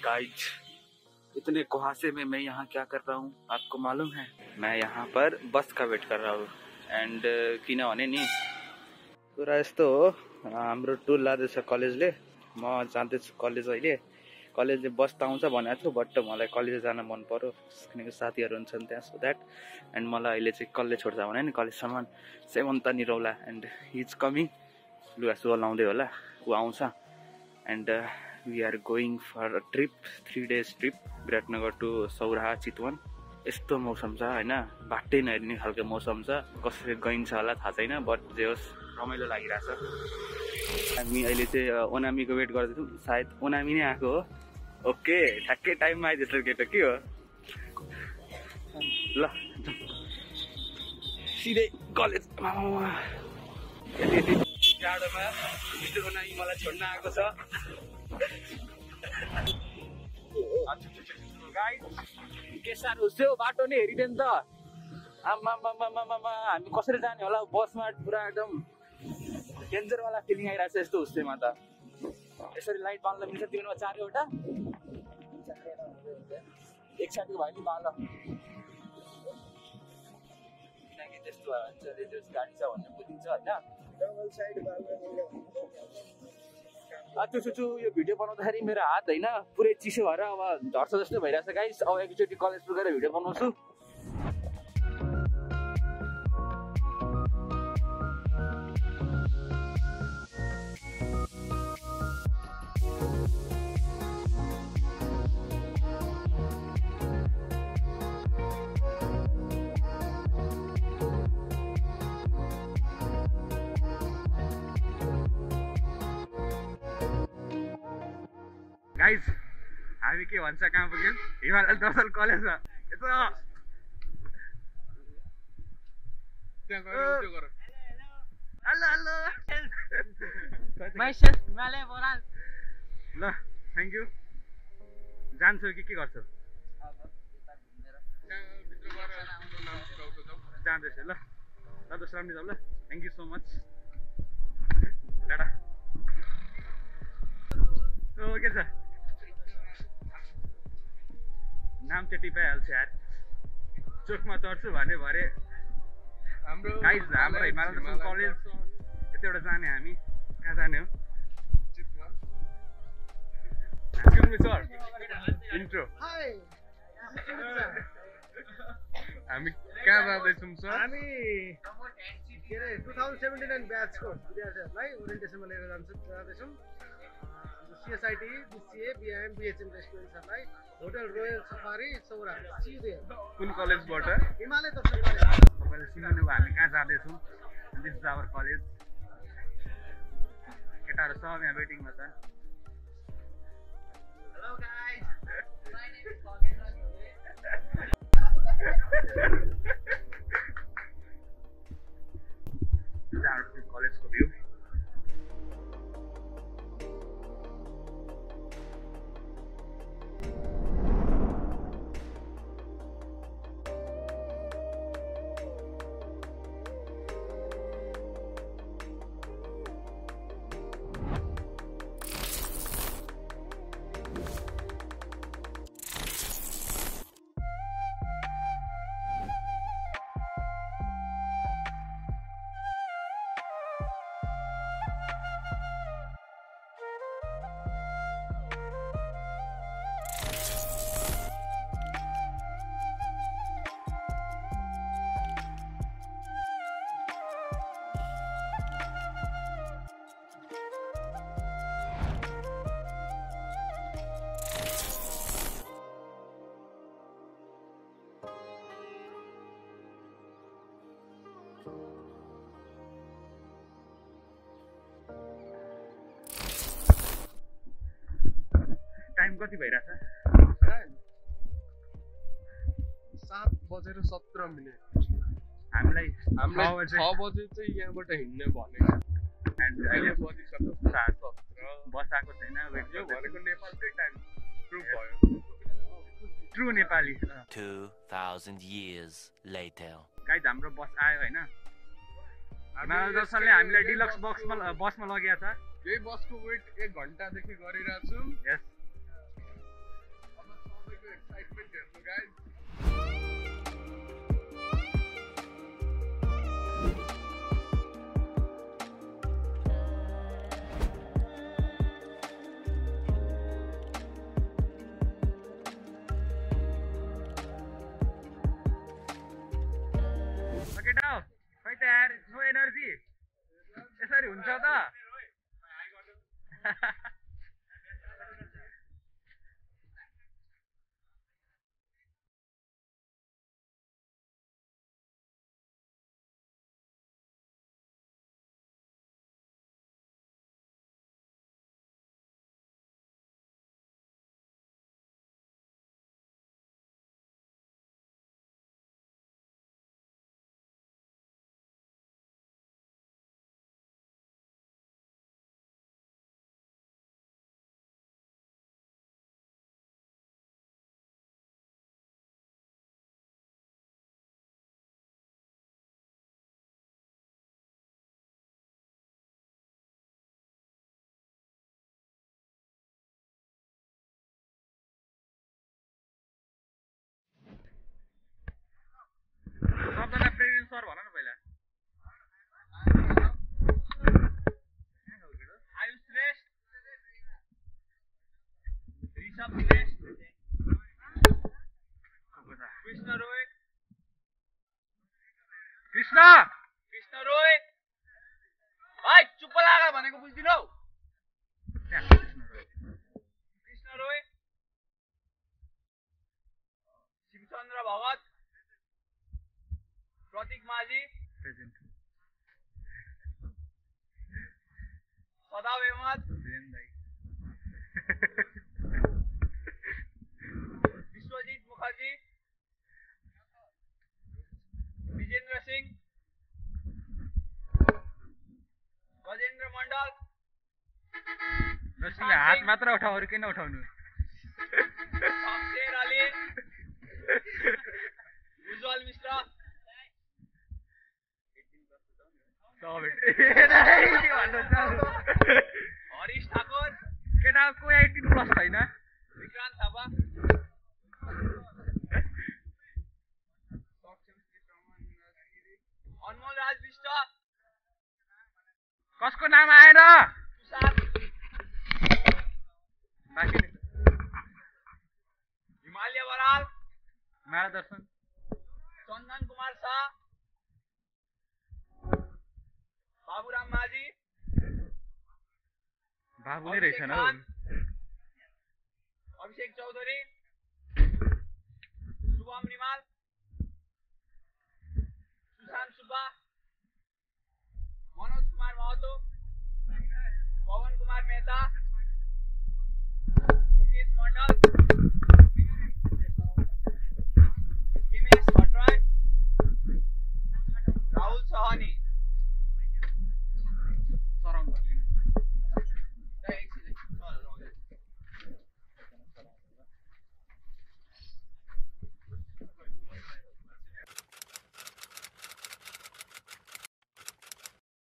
Guys इतने कुहासे में मैं यहाँ क्या कर रहा हूँ आपको मालूम है? मैं यहाँ पर बस का वेट कर रहा हूँ एंड किनभने नि कुरा यस्तो हो, हाम्रो टुर लाँदैछ कलेजले, म जाँदैछु कलेज। अहिले कलेजले बस त आउँछ भनेको थियो बट मलाई कलेज जान मन पर्यो किनकि साथीहरू हुन्छन् त्यहाँ, सो द्याट। एन्ड मलाई अहिले चाहिँ कसले छोड्छ भने नि कलेजसम्म Semanta Niraula and he is coming, लुगा सुगा लाउँदै होला, ऊ आउँछ। And we are going for a trip, 3 days trip, Biratnagar to Sauraha Chitwan. यस्तो मौसम छ होइन, बाटै नहेर्ने खालको मौसम छ, कसरी गइन्छ होला थाहा छैन, बट जे होस् रमाइलो लागिरहेछ। हामी अहिले चाहिँ ओनामीको वेट गर्दैछौँ, सायद ओनामी नै आएको हो। ओके, ठ्याक्कै टाइममा आइदिएछ केटा, के हो ल सिधै कलेज। यति जाडोमा मिस्टर ओनामी मलाई छोड्न आएको छ। के साह्रो होस् त्यो बाटो नै हेरिदियो नि त, आमा हामी कसरी जाने होला बसमा, पुरा एकदम डेन्जरवाला फिलिङ आइरहेको छ यस्तो हुस्सेमा त। यसरी लाइट बाल्न मिल्छ तिमीमा 4वटा, एक साइडको भयो नि बाल, किनकि त्यस्तो भयो भने चाहिँ गाडी छ भन्ने बुझिन्छ होइन। चुचु यो भिडियो बनाउँदाखेरि मेरो हात होइन पुरै चिसो भएर अब झर्छ जस्तो भइरहेछ गाइस। अब एकचोटि कलेज पुगेर भिडियो बनाउँछु। गाइज हामी के भन्छ कहाँ पुग्यौँ? हिमालय दर्शन कलेजमा। यस्तो ल थ्याङ्क यू। जान्छौ कि के गर्छौ? जाँदैछ ल, दोस्रो राम्रो जाऊ ल। Thank you so much, Tata. के छ नाम चाहिँ टिपाइहाल्छ यार, चोकमा चढ्छु भने भरे। हाम्रो हिमालय दर्शन कलेज यतिवटा जाने, हामी कहाँ जाने हो? इन्ट्रो हामी कहाँ जाँदैछौँ सर? हामी के अरे 2079 ब्याचको विद्यार्थीहरूलाई ओरिएन्टेसनमा लिएर जाँदैछौँ। सिएसआइटी, बिसिए, बिआइएम, बिएचएम रेस्टुरेन्ट्सहरूलाई होटल रोयल सफारी सौरा सिधे। कुन कलेजबाट? हिमालय दर्शन कलेज। तपाईँले सुन्नुभयो हामी कहाँ जाँदैछौँ? This is our college. केटाहरू सब यहाँ वेटिङमा छ। Hello guys, my name is Khagendra Gire. This is our कलेजको भ्यू। टाइम कति भइरहेछ? 7:17 हामीलाई 6 बजे चाहिँ यहाँबाट हिँड्ने भनेको। एन्ड अहिले बजिसक्यो 7:17। बस आएको छैन, वेट यो भनेको नेपालकै टाइम प्रुभ भयो। True Nepali. 2000 years later guys हाम्रो बस आयो होइन, हिमालय दर्शनले हामीलाई डिलक्स बसमा लगेको छ। यही बसको वेट 1 घण्टादेखि गरिरहेको छु। यस कसरी हुन्छ त सबजना प्रेग्नेन्ट सर भन न पहिला आयुष श्रेष्ठ ऋषभ श्रेष्ठ कृष्ण रोय कृष्ण रोय भाइ चुप्प लाग भनेको बुझ्दिनौ कृष्ण रोय शिवचन्द्र भगत प्रतीक माझी प्रेजेन्ट सदाव अहमद विश्वजीत मुखर्जी विजेन्द्र सिंह गजेन्द्र मण्डल हात मात्र उठाउ अरू किन उठाउनु शमशेर अली उज्जवल मिश्र हरीश ठाकुर केटाको 18 प्लस छैन विक्रान्त थापा अनमोल राज विष्ट कसको नाम आएन हिमालय बराल मार्गदर्शन चन्दन कुमार शाह बाबुराम माझी बाबु नै रहेछ न अभिषेक चौधरी शुभम रिमाल सुशान्त सुब्बा